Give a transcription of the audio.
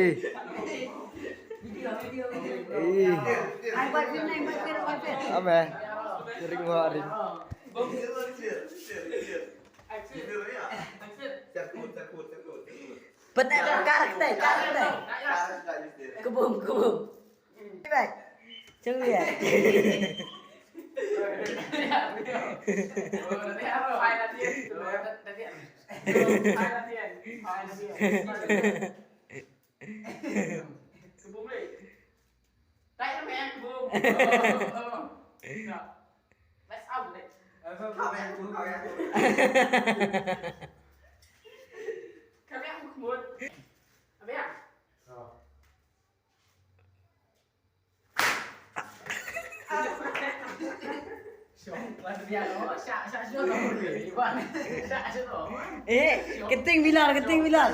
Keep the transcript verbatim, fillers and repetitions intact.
Ih. Ai, buat film lain, buat film, buat film. Ame. Ring wa ring. Betul, karakter, karakter. Kebum, kebum. Baik. Curiga. Eh, keting bilar, keting bilar.